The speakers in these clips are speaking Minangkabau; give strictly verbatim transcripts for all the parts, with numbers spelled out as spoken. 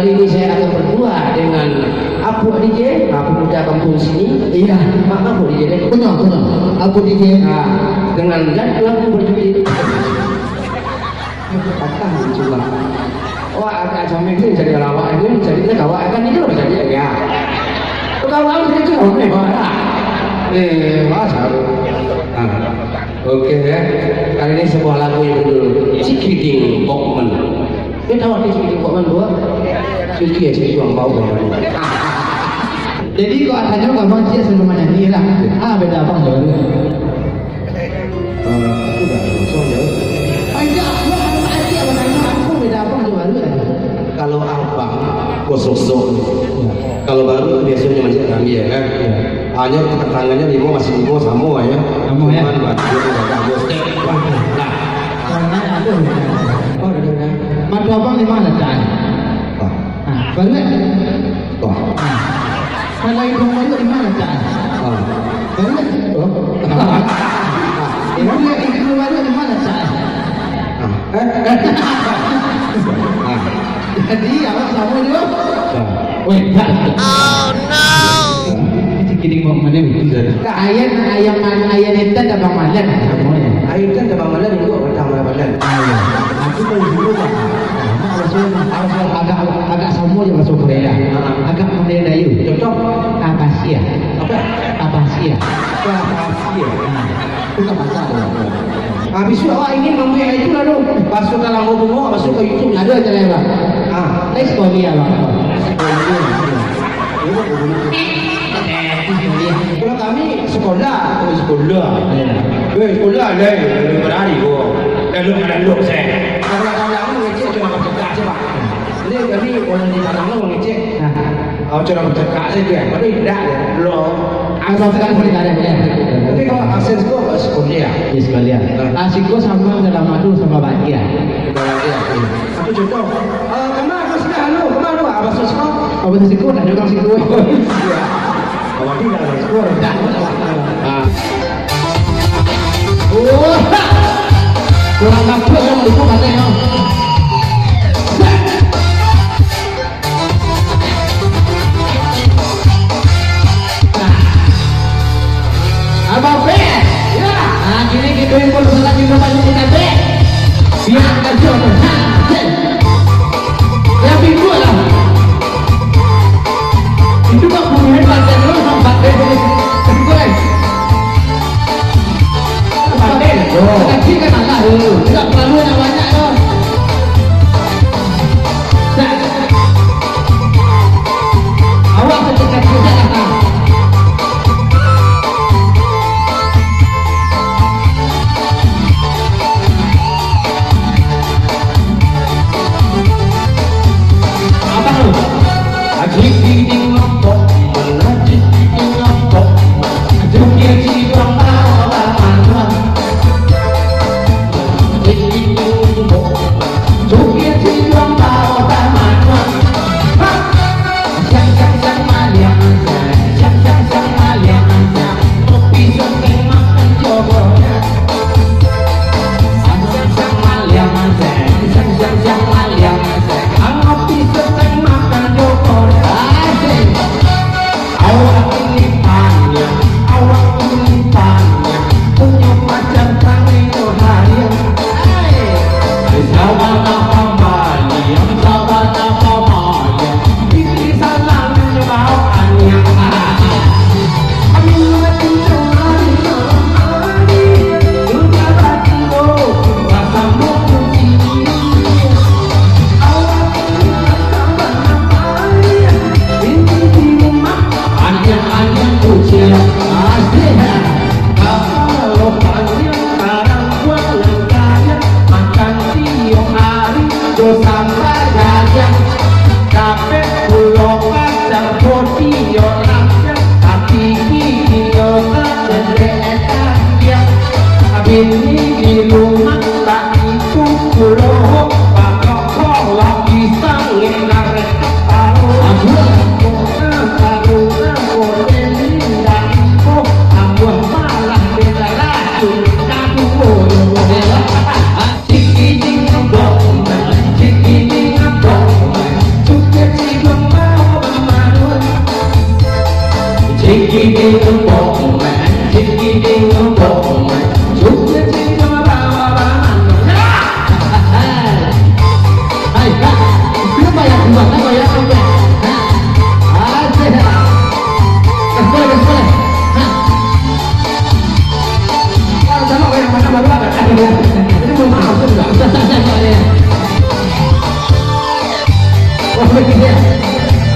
Kali ini saya akan berdua dengan Apuak D J, ah, pemuda kampung sini. Iya. Mak Apuak D J deh. Benar, benar. Apuak D J. Ah, dengan lagu berjudul Patah cuma. Wah, agak comel tu jadi lawak ni, jadi nak kawak akan ni lah jadi ya. Kawak tu jadi comel, wah. Eh, wah, saru. Ah. Oke ya. Kali ini sebuah lagu yang berjudul Cikiding Bokmen. Kau tahu arti Cikiding Bokmen tu? Siki ya, siki bang bau bang. Jadi kau atanyo gampang ciek sebelum manyanyi lah. Ah, beda abang jo baru. Eh, aku dah kosong jauh. Ayo, aku atanyo aku beda abang jo baru lah. Kalau abang kosong, kalau baru biasanya macam kami ya kan. Hanya tangannya limo masih limo samo ya. Samo ya. Cuman badannya agak bos. Nah. Tangan ada. Oh, ada, ada. Mata abang di mana, Cak? Ah. Ah, balik. Oh. Ah. Kalau hidung baru di mana, Cak? Ah. Balik. Oh. Ah. Hidung, hidung baru di mana, Cak? Ah. Eh, eh. Ah. Jadi, awak samo juo? Ah. Weh, tak. Oh, no. Ini Cikiding Bokmen itu. Ayah, ayah, ayah Nathan dah bang malam, samo ya. Ayah Nathan dah bang malam, kok dah bang malam. Ayo. Aku mau dulu, Bang. Mak, maksudnya, harus agak, agak samo je bahasa Korea. Ah. Agak mendayu-dayu. Contoh? Apa sih ya? Apa? Apa sih ya? Apa sih ya? Ah. Itu tak masalah. Ah, bisuak awak ingin mambuek itu lah tu. Basuh ka langgo bungo, basuh ka YouTube. Ado acara, Bang? Ah. Next kali ya, Bang. Next kali ya. Kalau kami sekolah, kami sekolah. Iya. Eh, sekolah lah, eh, berari ko. Lalu malalok saya. Kalau kawan-kawan mengecek cuma bercakap je, Pak. Ini kami orang di tanah lo mengecek. Ah. Awak cuma bercakap saja, padahal indak ya. Lo. Asal sekali boleh ada ya. Tapi kalau akses ko sekolah ya. Iya, sekalian. Ah. Ah, siko sama dalam adu sama bahagia. Bahagia. Iya. Satu contoh. Ah, kama tu sudah anu, kama tu apa sos ko? Apa sos ko? Tak ada orang siko. Iya. Awak tidak ada siko. Dah. Ah. Oh. Kurang dapat yang lupa katanya. Abang Pe, ya. Ah, kini kita impor salah di rumah ini, Pe. Biar kita jual, Pe. Ha, Pe. Ya, pintu lah. Itu mah bumi hebat, kan? Lo sampai, Pe. Pintu, eh. Pandai. Kecil kan alah tu. Tidak perlu nak banyak tu. Tak. Awak kecil-kecil saja lah. Apa tu? Ajik dinding lompok, ajik dinding lompok, ajik dinding lompok. Awak ini panjang, awak ini panjang, punyo pacar panggilnyo Hayang. Sabana pamaliang, sabana pamaliang, bini salangnyo baok anyang. Kami mati cuma hari, hari, sudah batu, basamo kunci. Awak ini sabana pamaliang, ini di rumah. Anyang-anyang kuciang, asik. Kalau panggil karang buang kaya, makan tiok hari, dosa bagadang. Dapek pulo pacar, bodi yo rancak, tapi gigi yo sadendek panjang. Bini di rumah tak itu pulo, bakok kolak pisang nginar. Hai, Kak, lu bayar dua, kan bayar tiga. Nah, asik. Gas boleh, gas boleh. Nah. Kalau sama kayak mana baru ada. Ini belum masuk juga. Susah, susah, susah, ya. Wah, begitu ya.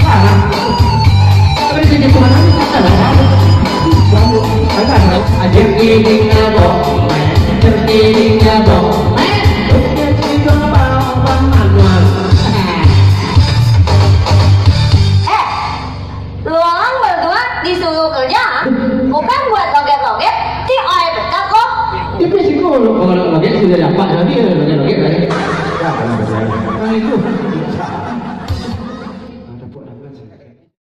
Parah. Tapi di sini cuma nanti tak ada. Baru, ada, ada. Ajar kiring abok, ajar kiring abok. Eh, bukan juga bawa manual. Eh, lu orang berdua disuruh kerja, bukan buat loget-loget, ti oi pecat kok. Tapi sih kalau, kalau loget sudah dapat, tapi ya loget-loget lagi. Ya, kalau loget lagi. Nah, itu.